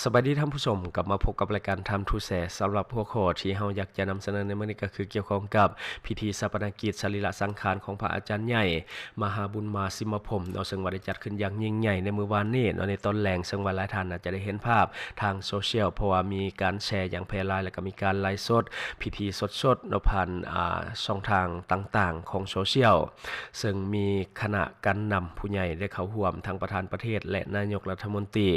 ສະບາຍດີທ່ານຜູ້ຊົມ, ກັບມາພົບກັບລາຍການ Time to Share ສຳລັບຫົວຂໍ້ທີ່ເຮົາຢາກຈະນຳສະເໜີໃນມື້ນີ້ກໍຄືກ່ຽວຂ້ອງກັບພິທີຊາປະນະກິດສະລີລະສັງຂານຂອງພະອາຈານໃຫຍ່ ມະຫາບຸນມາ ສິມມະພົມເນາະ, ເຊິ່ງວ່າໄດ້ຈັດຂຶ້ນຢ່າງຍິ່ງໃຫຍ່ໃນມື້ວານນີ້ເນາະ ໃນຕອນແລງ, ເຊິ່ງວ່າຫຼາຍທ່ານອາດຈະໄດ້ເຫັນພາບທາງໂຊຊຽວ ເພາະວ່າມີການແຊຢ່າງແຜ່ຫຼາຍ ແລ້ວກໍມີການໄລຟ໌ສົດພິທີສົດໆເນາະ ຜ່ານ ອ່າ ຊ່ອງທາງຕ່າງໆຂອງໂຊຊຽວ, ເຊິ່ງມີຄະນະການນຳຜູ້ໃຫຍ່ໄດ້ເຂົ້າຮ່ວມ ທັງປະທານປະເທດ ແລະ ນາຍົກລັດຖະມົນຕີ.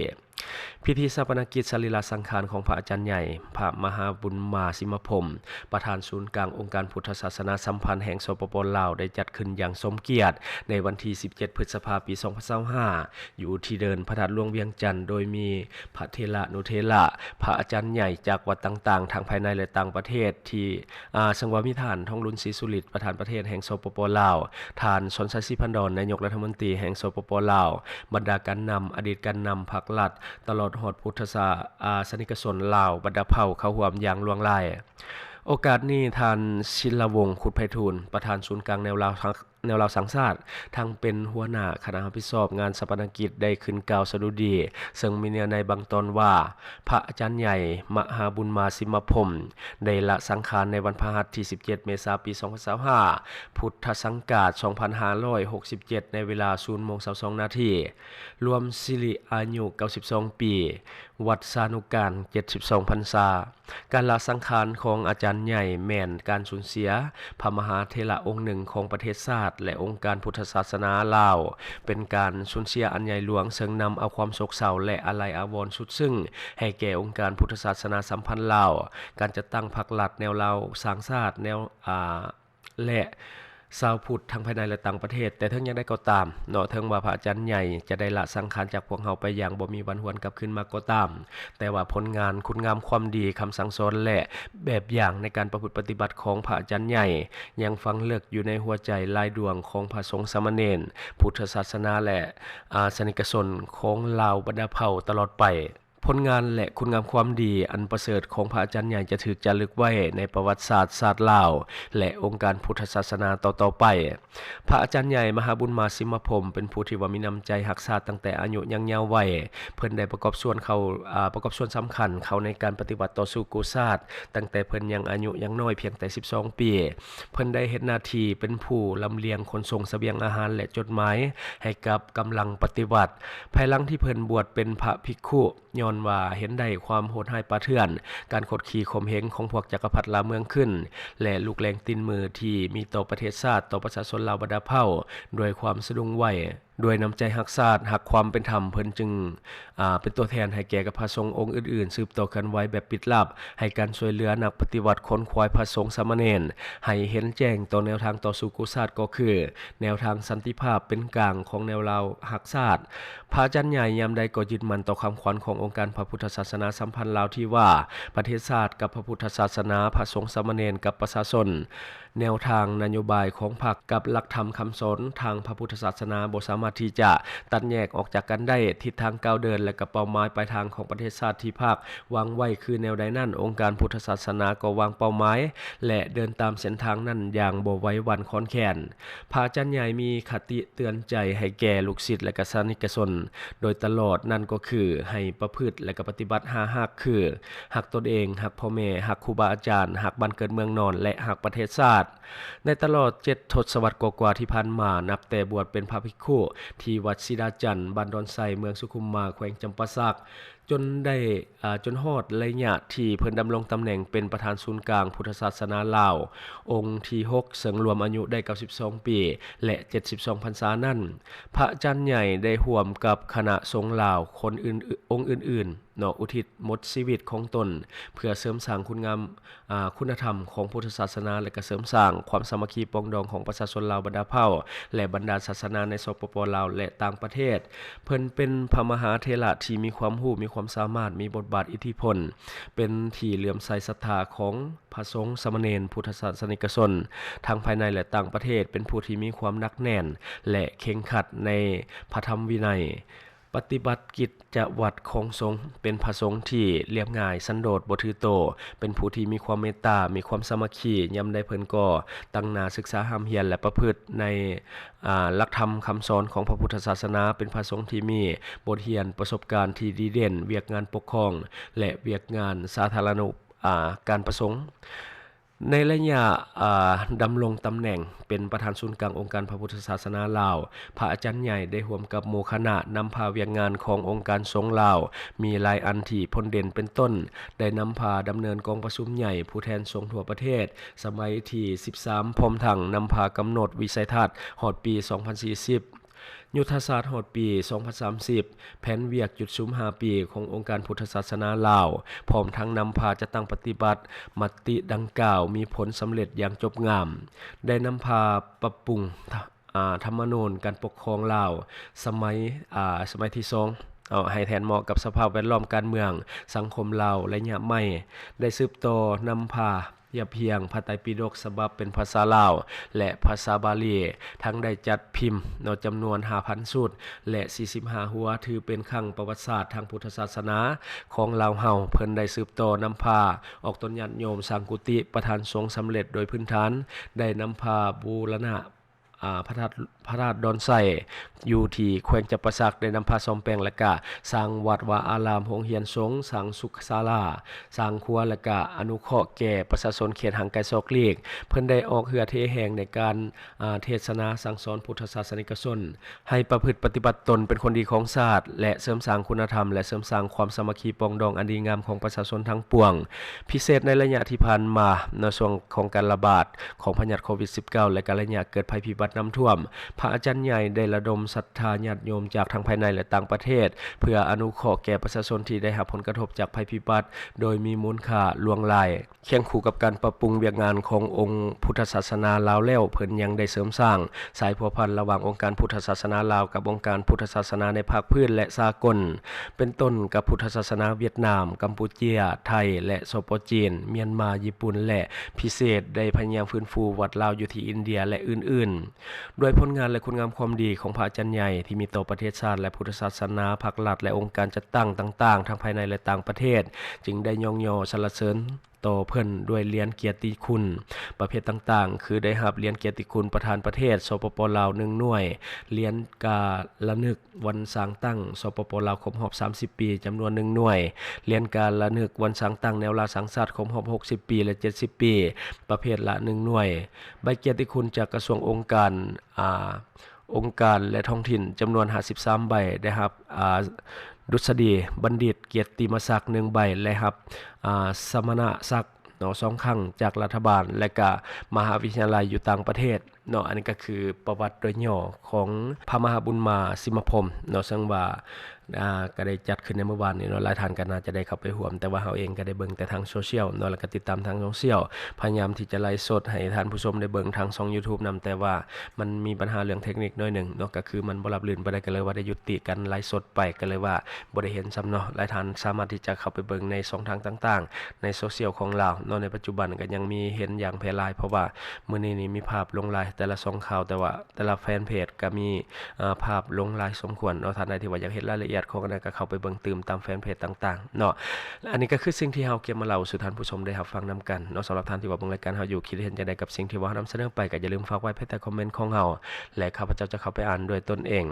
ພິທີຊາປະນະກິດສະລີລະສັງຂານຂອງພະອາຈານໃຫຍ່ ພະມະຫາບຸນມາ ສິມມະພົມ ປະທານສູນກາງອົງການພຸດທະສາສະໜາສຳພັນແຫ່ງ ສປປ ລາວ ໄດ້ຈັດຂຶ້ນຢ່າງສົມກຽດໃນວັນທີສິບເຈັດ ພຶດສະພາ ປີສອງພັນຊາວຫ້າ ຢູ່ທີ່ເດີ່ນພະທາດຫຼວງວຽງຈັນ, ໂດຍມີພະເຖລະນຸເຖລະ, ພະອາຈານໃຫຍ່ຈາກວັດຕ່າງໆ ທັງພາຍໃນ ແລະ ຕ່າງປະເທດ ທີ່ ອາ ເຊິ່ງວ່າມີທ່ານ ທອງລຸນ ສີສຸລິດ ປະທານປະເທດແຫ່ງ ສປປ ລາວ, ທ່ານ ສອນໄຊ ສີພັນດອນ ນາຍົກລັດຖະມົນຕີແຫ່ງ ສປປ ລາວ, ບັນດາການນຳ, ອະດີດການນຳພັກລັດ, ຕະຫຼອດຮອດພຸດທະສາ ອາ ສະນິກະຊົນລາວບັນດາເຜົ່າເຂົ້າຮ່ວມຢ່າງຫຼວງຫຼາຍ. ໂອກາດນີ້ ທ່ານ ສິນລະວົງ ຄຸດໄພທູນ ປະທານສູນກາງແນວລາວ ແນວລາວສ້າງຊາດ, ທັງເປັນຫົວໜ້າຄະນະຮັບຜິດຊອບງານຊາປະນະກິດ ໄດ້ຂຶ້ນກ່າວສະດຸດີ, ເຊິ່ງມີເນື້ອໃນບາງຕອນວ່າ ພະອາຈານໃຫຍ່ ມະຫາບຸນມາ ສິມມະພົມ ໄດ້ລະສັງຂານໃນວັນພະຫັດທີສິບເຈັດ ເມສາ ປີສອງພັນຊາວຫ້າ ພຸດທະສັງກາດສອງພັນຫ້າຮ້ອຍຫົກສິບເຈັດ ໃນເວລາສູນໂມງຊາວສອງນາທີ, ລວມສິລິອາຍຸເກົ້າສິບສອງປີ, ວັດຊານຸການເຈັດສິບສອງພັນສາ. ການລະສັງຂານຂອງອາຈານໃຫຍ່ແມ່ນການສູນເສຍພະມະຫາເຖລະອົງໜຶ່ງຂອງປະເທດຊາດ ແລະ ອົງການພຸດທະສາສະໜາລາວ, ເປັນການສູນເສຍອັນໃຫຍ່ຫຼວງ ເຊິ່ງນຳເອົາຄວາມໂສກເສົ້າ ແລະ ອາໄລອາວອນສຸດຊຶ້ງໃຫ້ແກ່ອົງການພຸດທະສາສະໜາສຳພັນລາວ, ການຈັດຕັ້ງພັກລັດແນວລາວສ້າງຊາດ ແນວ ອາ ແລະ ຊາວພຸດທັງພາຍໃນ ແລະ ຕ່າງປະເທດ. ແຕ່ເຖິງຢ່າງໃດກໍຕາມເນາະ, ເຖິງວ່າພະອາຈານໃຫຍ່ຈະໄດ້ລະສັງຂານຈາກພວກເຮົາໄປຢ່າງບໍ່ມີວັນຫວນກັບຄືນມາກໍຕາມ, ແຕ່ວ່າຜົນງານຄຸນງາມຄວາມດີ, ຄຳສັ່ງສອນ ແລະ ແບບຢ່າງໃນການປະພຶດປະຕິບັດຂອງພະອາຈານໃຫຍ່ ຍັງຝັງເລິກຢູ່ໃນຫົວໃຈຫຼາຍດວງຂອງພະສົງສາມະເນນ ພຸດທະສາສະໜາ ແລະ ອາ ສະນິກະຊົນຂອງລາວບັນດາເຜົ່າຕະຫຼອດໄປ. ຜົນງານ ແລະ ຄຸນງາມຄວາມດີອັນປະເສີດຂອງພະອາຈານໃຫຍ່ຈະຖືກຈາລຶກໄວ້ໃນປະຫວັດສາດຊາດລາວ ແລະ ອົງການພຸດທະສາສະໜາຕໍ່ໆໄປ. ພະອາຈານໃຫຍ່ ມະຫາບຸນມາ ສິມມະພົມ ເປັນຜູ້ທີ່ວ່າມີນ້ຳໃຈຮັກຊາດຕັ້ງແຕ່ອາຍຸຍັງເຍົາໄວ. ເພິ່ນໄດ້ປະກອບສ່ວນເຂົ້າ ອາ ປະກອບສ່ວນສຳຄັນເຂົ້າໃນການປະຕິວັດຕໍ່ສູ້ກູ້ຊາດ ຕັ້ງແຕ່ເພິ່ນຍັງອາຍຸຍັງນ້ອຍພຽງແຕ່ສິບສອງປີ. ເພິ່ນໄດ້ເຮັດໜ້າທີ່ເປັນຜູ້ລຳລຽງຂົນສົ່ງສະບຽງອາຫານ ແລະ ຈົດໝາຍໃຫ້ກັບກຳລັງປະຕິວັດ. ພາຍຫຼັງທີ່ເພິ່ນບວດເປັນພະພິກຂຸ ຍ້ອນວ່າເຫັນໄດ້ຄວາມໂຫດຮ້າຍປ່າເຖື່ອນ, ການກົດຂີ່ຂົ່ມເຫງຂອງພວກຈັກກະພັດລ່າເມືອງຂຶ້ນ ແລະ ລູກແລງຕີນມືທີ່ມີຕໍ່ປະເທດຊາດ, ຕໍ່ປະຊາຊົນລາວບັນດາເຜົ່າ ດ້ວຍຄວາມສະດຸ້ງໄຫວ. ດ້ວຍນ້ຳໃຈຮັກຊາດ, ຮັກຄວາມເປັນທຳ, ເພິ່ນຈຶ່ງ ອາ ເປັນຕົວແທນໃຫ້ແກ່ກັບພະສົງອົງອື່ນໆ ສືບຕໍ່ເຄື່ອນໄຫວແບບປິດລັບ, ໃຫ້ການຊ່ວຍເຫຼືອນັກປະຕິວັດຂົນຂວາຍພະສົງສາມະເນນ ໃຫ້ເຫັນແຈ້ງຕໍ່ແນວທາງຕໍ່ສູ້ກູ້ຊາດ ກໍຄືແນວທາງສັນຕິພາບເປັນກາງຂອງແນວລາວຮັກຊາດ. ພະອາຈານໃຫຍ່ຍາມໃດກໍຍຶດໝັ້ນຕໍ່ຄຳຂວັນຂອງອົງການພະພຸດທະສາສະໜາສຳພັນລາວທີ່ວ່າ ປະເທດຊາດກັບພະພຸດທະສາສະໜາ, ພະສົງສາມະເນນກັບປະຊາຊົນ. ແນວທາງນະໂຍບາຍຂອງພັກກັບຫຼັກທຳຄຳສອນທາງພະພຸດທະສາສະໜາບໍ່ສາມາດທີ່ຈະຕັດແຍກອອກຈາກກັນໄດ້. ທິດທາງກ້າວເດີນ ແລະ ກະເປົ້າໝາຍປາຍທາງຂອງປະເທດຊາດທີ່ພັກວາງໄວ້ຄືແນວໃດນັ້ນ, ອົງການພຸດທະສາສະໜາກໍວາງເປົ້າໝາຍ ແລະ ເດີນຕາມເສັ້ນທາງນັ້ນຢ່າງບໍ່ໄຫວຫວັ່ນຄອນແຄນ. ພະອາຈານໃຫຍ່ມີຄະຕິເຕືອນໃຈໃຫ້ແກ່ລູກສິດ ແລະ ກະສານິກະຊົນໂດຍຕະຫຼອດ, ນັ້ນກໍຄືໃຫ້ປະພຶດ ແລະ ກະປະຕິບັດຫ້າຮັກ ຄື ຮັກຕົນເອງ, ຮັກພໍ່ແມ່, ຮັກຄູບາອາຈານ, ຮັກບ້ານເກີດເມືອງນອນ ແລະ ຮັກປະເທດຊາດ. ໃນຕະຫຼອດເຈັດທົດສະວັດກວ່າໆທີ່ຜ່ານມາ, ນັບແຕ່ບວດເປັນພະພິກຂຸທີ່ວັດສີດາຈັນ, ບ້ານດອນໄຊ, ເມືອງສຸຂຸມມາ, ແຂວງຈຳປາສັກ, ຈົນໄດ້ ອາ ຈົນຮອດໄລຍະທີ່ເພິ່ນດຳລົງຕຳແໜ່ງເປັນປະທານສູນກາງພຸດທະສາສະໜາລາວ ອົງທີຫົກ ເຊິ່ງລວມອາຍຸໄດ້ເກົ້າສິບສອງປີ ແລະ ເຈັດສິບສອງພັນສານັ້ນ, ພະອາຈານໃຫຍ່ໄດ້ຮ່ວມກັບຄະນະສົງລາວຄົນອື່ນ ອົງອື່ນໆ ເນາະ ອຸທິດໝົດຊີວິດຂອງຕົນ ເພື່ອເສີມສ້າງຄຸນງາມ ອາ ຄຸນນະທຳຂອງພຸດທະສາສະໜາ ແລະ ກະເສີມສ້າງຄວາມສາມັກຄີປອງດອງຂອງປະຊາຊົນລາວບັນດາເຜົ່າ ແລະ ບັນດາສາສະໜາໃນ ສປປ ລາວ ແລະ ຕ່າງປະເທດ. ເພິ່ນເປັນພະມະຫາເຖລະທີ່ມີຄວາມຮູ້, ມີຄວາມສາມາດ, ມີບົດບາດອິດທິພົນ, ເປັນທີ່ເຫຼື້ອມໃສສັດທາຂອງພະສົງສາມະເນນ, ພຸດທະສາສະນິກະຊົນ ທັງພາຍໃນ ແລະ ຕ່າງປະເທດ, ເປັນຜູ້ທີ່ມີຄວາມໜັກແໜ້ນ ແລະ ເຄັ່ງຄັດໃນພະທຳວິໄນ. ປະຕິບັດກິດຈະວັດຂອງສົງ ເປັນພະສົງທີ່ລຽບງ່າຍ, ສັນໂດດ, ບໍ່ຖືໂຕ, ເປັນຜູ້ທີ່ມີຄວາມເມດຕາ, ມີຄວາມສາມັກຄີ, ຍາມໃດເພິ່ນກໍຕັ້ງໜ້າສຶກສາຮ່ຳຮຽນ ແລະ ປະພຶດໃນ ອາ ຫຼັກທຳຄຳສອນຂອງພະພຸດທະສາສະໜາ, ເປັນພະສົງທີ່ມີບົດຮຽນປະສົບການທີ່ດີເດັ່ນ, ວຽກງານປົກຄອງ ແລະ ວຽກງານສາທາລະນຸ ອາ ການປະສົງ. ໃນໄລຍະ ອາ ດຳລົງຕຳແໜ່ງເປັນປະທານສູນກາງອົງການພະພຸດທະສາສະໜາລາວ, ພະອາຈານໃຫຍ່ໄດ້ຮ່ວມກັບໝູ່ຄະນະນຳພາວຽກງານຂອງອົງການສົງລາວ ມີຫຼາຍອັນທີ່ພົ້ນເດັ່ນ ເປັນຕົ້ນ ໄດ້ນຳພາດຳເນີນກອງປະຊຸມໃຫຍ່ຜູ້ແທນສົງທົ່ວປະເທດ ສະໄໝທີສິບສາມ ພ້ອມທັງນຳພາກຳນົດວິໄສທັດຮອດປີສອງພັນສີ່ສິບ, ຍຸດທະສາດຮອດປີສອງພັນສາມສິບ, ແຜນວຽກຈຸດສຸມຫ້າປີຂອງອົງການພຸດທະສາສະໜາລາວ, ພ້ອມທັງນຳພາຈັດຕັ້ງປະຕິບັດມະຕິດັ່ງກ່າວມີຜົນສຳເລັດຢ່າງຈົບງາມ. ໄດ້ນຳພາປັບປຸງ ອາ ທຳມະນູນການປົກຄອງລາວ ສະໄໝ ອາ ສະໄໝທີສອງ ເອົາ ໃຫ້ແທນເໝາະກັບສະພາບແວດລ້ອມການເມືອງສັງຄົມລາວໄລຍະໃໝ່, ໄດ້ສືບຕໍ່ນຳພາ ຮຽບຮຽງພະໄຕປິດົກສະບັບເປັນພາສາລາວ ແລະ ພາສາບາລີ, ທັງໄດ້ຈັດພິມເນາະ ຈຳນວນຫ້າພັນຊຸດ ແລະ ສີ່ສິບຫ້າຫົວ, ຖືເປັນຄັ້ງປະຫວັດສາດທາງພຸດທະສາສະໜາຂອງລາວເຮົາ. ເພິ່ນໄດ້ສືບຕໍ່ນຳພາອອກຕົນຍາດໂຍມສ້າງກຸຕິປະທານສົງສຳເລັດໂດຍພື້ນຖານ, ໄດ້ນຳພາບູລະນະ ອາ ພະທາດ ພະທາດດອນໄຊ ຢູ່ທີ່ແຂວງຈຳປາສັກ, ໄດ້ນຳພາສ້ອມແປງ ແລະ ກະສ້າງວັດວາອາລາມ, ໂຮງຮຽນສົງ, ສ້າງສຸຂະສາລາ, ສ້າງຄົວ ແລະ ກະອະນຸເຄາະແກ່ປະຊາຊົນເຂດຫ່າງໄກສອກຫຼີກ. ເພິ່ນໄດ້ອອກເຫື່ອເທແຮງໃນການ ອາ ເທດສະໜາສັ່ງສອນພຸດທະສາສະນິກະຊົນ ໃຫ້ປະພຶດປະຕິບັດຕົນເປັນຄົນດີຂອງຊາດ ແລະ ເສີມສ້າງຄຸນນະທຳ ແລະ ເສີມສ້າງຄວາມສາມັກຄີປອງດອງອັນດີງາມຂອງປະຊາຊົນທັງປວງ. ພິເສດໃນໄລຍະທີ່ຜ່ານມາ ໃນຊ່ວງຂອງການລະບາດຂອງພະຍາດໂຄວິດສິບເກົ້າ ແລະ ກະໄລຍະເກີດໄພພິບັດນ້ຳຖ້ວມ, ພະອາຈານໃຫຍ່ໄດ້ລະດົມສັດທາຍາດໂຍມຈາກທັງພາຍໃນ ແລະ ຕ່າງປະເທດ ເພື່ອອະນຸເຄາະແກ່ປະຊາຊົນທີ່ໄດ້ຮັບຜົນກະທົບຈາກໄພພິບັດ ໂດຍມີມູນຄ່າຫຼວງຫຼາຍ. ຄຽງຄູ່ກັບການປັບປຸງວຽກງານຂອງອົງພຸດທະສາສະໜາລາວແລ້ວ, ເພິ່ນຍັງໄດ້ເສີມສ້າງສາຍພົວພັນລະຫວ່າງອົງການພຸດທະສາສະໜາລາວກັບອົງການພຸດທະສາສະໜາໃນພາກພື້ນ ແລະ ສາກົນ, ເປັນຕົ້ນກັບພຸດທະສາສະໜາຫວຽດນາມ, ກຳປູເຈຍ, ໄທ ແລະ ສປ ຈີນ, ມຽນມາ, ຍີ່ປຸ່ນ ແລະ ພິເສດໄດ້ພະຍາຍາມຟື້ນຟູວັດລາວຢູ່ທີ່ອິນເດຍ ແລະ ອື່ນໆ. ດ້ວຍຜົນງານ ແລະ ຄຸນງາມຄວາມດີຂອງພະອາຈານໃຫຍ່ທີ່ມີຕໍ່ປະເທດຊາດ ແລະ ພຸດທະສາສະໜາ, ພັກລັດ ແລະ ອົງການຈັດຕັ້ງຕ່າງໆ ທັງພາຍໃນ ແລະ ຕ່າງປະເທດ ຈຶ່ງໄດ້ຍ້ອງຍໍສັນລະເສີນ ຕໍ່ເພິ່ນດ້ວຍຫຼຽນກຽດຕິຄຸນປະເພດຕ່າງໆ ຄືໄດ້ຮັບຫຼຽນກຽດຕິຄຸນປະທານປະເທດ ສປປ ລາວ ໜຶ່ງໜ່ວຍ, ຫຼຽນກາລະນຶກວັນສ້າງຕັ້ງ ສປປ ລາວ ຄົບຮອບສາມສິບປີ ຈຳນວນໜຶ່ງໜ່ວຍ, ຫຼຽນກາລະນຶກວັນສ້າງຕັ້ງແນວລາວສ້າງຊາດ ຄົບຮອບຫົກສິບປີ ແລະ ເຈັດສິບປີ ປະເພດລະໜຶ່ງໜ່ວຍ, ໃບກຽດຕິຄຸນຈາກກະຊວງ ອົງການ ອາ ອົງການ ແລະ ທ້ອງຖິ່ນ ຈຳນວນຫ້າສິບສາມໃບ, ໄດ້ຮັບ ອາ ດຸດສະດີບັນດິດກຽດຕິມະສັກໜຶ່ງໃບ ແລະ ຮັບ ອາ ສະມະນະສັກເນາະ ສອງຄັ້ງຈາກລັດຖະບານ ແລະ ກະມະຫາວິທະຍາໄລຢູ່ຕ່າງປະເທດເນາະ. ອັນນີ້ກໍຄືປະຫວັດໂດຍຫຍໍ້ຂອງພະມະຫາບຸນມາ ສິມມະພົມເນາະ, ເຊິ່ງວ່າ ອາ ກໍໄດ້ຈັດຂຶ້ນໃນມື້ວານນີ້ເນາະ, ຫຼາຍທ່ານກໍໜ້າຈະໄດ້ເຂົ້າໄປຮ່ວມ, ແຕ່ວ່າເຮົາເອງກໍໄດ້ເບິ່ງແຕ່ທາງໂຊຊຽວເນາະ ແລ້ວກໍຕິດຕາມທາງໂຊຊຽວ, ພະຍາຍາມທີ່ຈະໄລຟ໌ສົດໃຫ້ທ່ານຜູ້ຊົມໄດ້ເບິ່ງທາງຊ່ອງຢູທູບນຳ, ແຕ່ວ່າ ມັນມີບັນຫາເລື່ອງເທັກນິກໜ້ອຍໜຶ່ງເນາະ, ກໍຄືມັນບໍ່ລາບລື່ນປານໃດ, ກໍເລີຍວ່າໄດ້ຢຸດຕິການໄລຟ໌ສົດໄປ, ກໍເລີຍວ່າບໍ່ໄດ້ເຫັນຊ້ຳເນາະ. ຫຼາຍທ່ານສາມາດທີ່ຈະເຂົ້າໄປເບິ່ງໃນຊ່ອງທາງຕ່າງໆ ໃນໂຊຊຽວຂອງລາວເນາະ, ໃນປັດຈຸບັນກໍຍັງມີເຫັນຢ່າງແຜ່ຫຼາຍ, ເພາະວ່າມື້ນີ້ນີ້ມີພາບລົງຫຼາຍແຕ່ລະຊ່ອງຂ່າວ, ແຕ່ວ່າແຕ່ລະແຟນເພຈກໍມີ ອາ ພາບລົງຫຼາຍສົມຄວນເນາະ. ທ່ານໃດທີ່ວ່າຢາກເຫັນລາຍລະອຽດຂອງອັນໃດ ກໍເຂົ້າໄປເບິ່ງຕື່ມຕາມແຟນເພຈຕ່າງໆເນາະ. ອັນນີ້ກໍຄືສິ່ງທີ່ເຮົາເກັບມາເລົ່າສູ່ທ່ານຜູ້ຊົມໄດ້ຮັບຟັງນຳກັນເນາະ. ສຳລັບທ່ານທີ່ວ່າເບິ່ງລາຍການເຮົາຢູ່ ຄິດເຫັນຈັ່ງໃດກັບສິ່ງທີ່ວ່າເຮົານຳສະເໜີໄປ ກໍຢ່າລືມຝາກໄວ້ພາຍໃຕ້ຄອມເມັນຂອງເຮົາ ແລະ ຂ້າພະເຈົ້າຈະເຂົ້າໄປອ່ານດ້ວຍຕົນເອງ.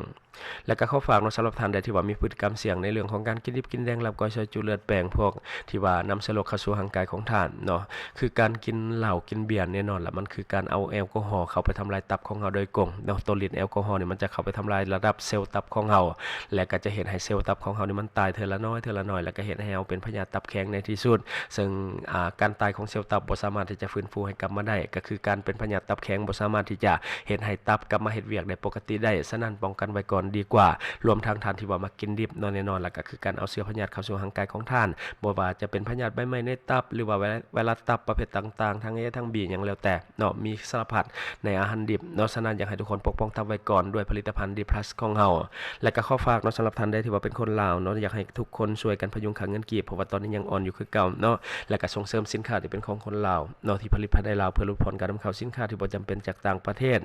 ແລະ ກໍຂໍຝາກເນາະ, ສຳລັບທ່ານໃດທີ່ວ່າມີພຶດຕິກຳສ່ຽງໃນເລື່ອງຂອງການກິນດິບກິນແດງ, ລາບກ້ອຍ, ຊອຍຈຸ, ເລືອດແປງ, ພວກທີ່ວ່ານຳເຊື້ອໂລກເຂົ້າສູ່ຮ່າງກາຍຂອງທ່ານເນາະ, ຄືການກິນເຫຼົ້າກິນເບຍແນ່ນອນລະ ມັນຄືການເອົາແອລກໍຮໍເຂົ້າໄປທຳລາຍຕັບຂອງເຮົາໂດຍກົງເນາະ. ໂຕລິດແອລກໍຮໍນີ້ມັນຈະເຂົ້າໄປທຳລາຍລະດັບເຊວຕັບຂອງເຮົາ ແລະ ກໍຈະເຮັດໃຫ້ເຊວຕັບຂອງເຮົານີ້ມັນຕາຍເທື່ອລະນ້ອຍ, ເທື່ອລະນ້ອຍ, ແລ້ວກໍເຮັດໃຫ້ເຮົາເປັນພະຍາດຕັບແຂງໃນທີ່ສຸດ. ເຊິ່ງ ອາ ການຕາຍຂອງເຊວຕັບບໍ່ສາມາດທີ່ຈະຟື້ນຟູໃຫ້ກັບມາໄດ້, ກໍຄືການເປັນພະຍາດຕັບແຂງບໍ່ສາມາດທີ່ຈະເຮັດໃຫ້ຕັບກັບມາເຮັດວຽກໄດ້ປົກກະຕິໄດ້. ສະນັ້ນ ປ້ອງກັນໄວ້ກ່ອນດີກວ່າ. ລວມທັງທ່ານທີ່ວ່າມັກກິນດິບເນາະ, ແນ່ນອນລະ ກໍຄືການເອົາເຊື້ອພະຍາດເຂົ້າສູ່ຮ່າງກາຍຂອງທ່ານ, ບໍ່ວ່າຈະເປັນພະຍາດໃບໄມ້ໃນຕັບ ຫຼືວ່າໄວ ໄວຣັສຕັບປະເພດຕ່າງໆ ທັງ A ທັງ B ຫຍັງແລ້ວແຕ່ເນາະ, ມີສາລະພັດໃນອາຫານດິບເນາະ. ສະນັ້ນ ຢາກໃຫ້ທຸກຄົນປົກປ້ອງຕັບໄວ້ກ່ອນດ້ວຍຜະລິດຕະພັນ ດີພລັສ ຂອງເຮົາ. ແລະ ກໍຂໍຝາກເນາະ, ສຳລັບທ່ານໃດ ທີ່ວ່າເປັນຄົນລາວເນາະ ຢາກໃຫ້ທຸກຄົນຊ່ວຍກັນພະຍຸງຄ່າເງິນກີບ ເພາະວ່າຕອນນີ້ຍັງອ່ອນຢູ່ຄືເກົ່າເນາະ ແລະກະສົ່ງເສີມສິນຄ້າທີ່ເປັນຂອງຄົນລາວເນາະ ທີ່ຜະລິດພາຍໃນລາວ ເພື່ອຫຼຸດຜ່ອນການນຳເຂົ້າສິນຄ້າທີ່ບໍ່ຈຳເປັນຈາກຕ່າງປະເທດ.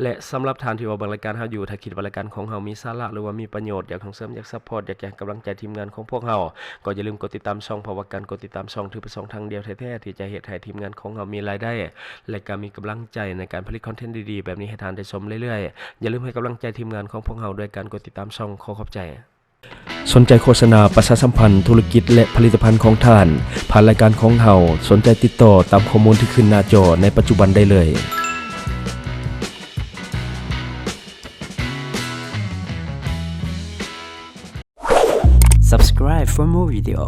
ແລະສຳລັບທ່ານທີ່ວ່າເບິ່ງລາຍການເຮົາຢູ່ ຖ້າຄິດວ່າລາຍການຂອງເຮົາມີສາລະ ຫຼືວ່າມີປະໂຫຍດ ຢາກສົ່ງເສີມ ຢາກຊັບພອດ ຢາກໃຫ້ກຳລັງໃຈທີມງານຂອງພວກເຮົາ ກໍຢ່າລືມກົດຕິດຕາມຊ່ອງ ເພາະວ່າການກົດຕິດຕາມຊ່ອງຖືເປັນຊ່ອງທາງດຽວແທ້ໆ ທີ່ຈະເຮັດໃຫ້ທີມງານຂອງເຮົາມີລາຍໄດ້ ແລະກະມີກຳລັງໃຈໃນການຜະລິດຄອນເທັນດີໆແບບນີ້ໃຫ້ທ່ານໄດ້ຊົມເລື້ອຍໆ. ຢ່າລືມໃຫ້ກຳລັງໃຈທີມງານຂອງພວກເຮົາດ້ວຍການກົດຕິດຕາມຊ່ອງ. ຂໍຂອບໃຈ. ສົນໃຈໂຄສະນາປະຊາສຳພັນທຸລະກິດ ແລະ ຜະລິດຕະພັນຂອງທ່ານ ຜ່ານລາຍການຂອງເຮົາ, ສົນໃຈຕິດຕໍ່ຕາມຂໍ້ມູນທີ່ຂຶ້ນໜ້າຈໍໃນປັດຈຸບັນໄດ້ເລີຍ. Subscribe for more video.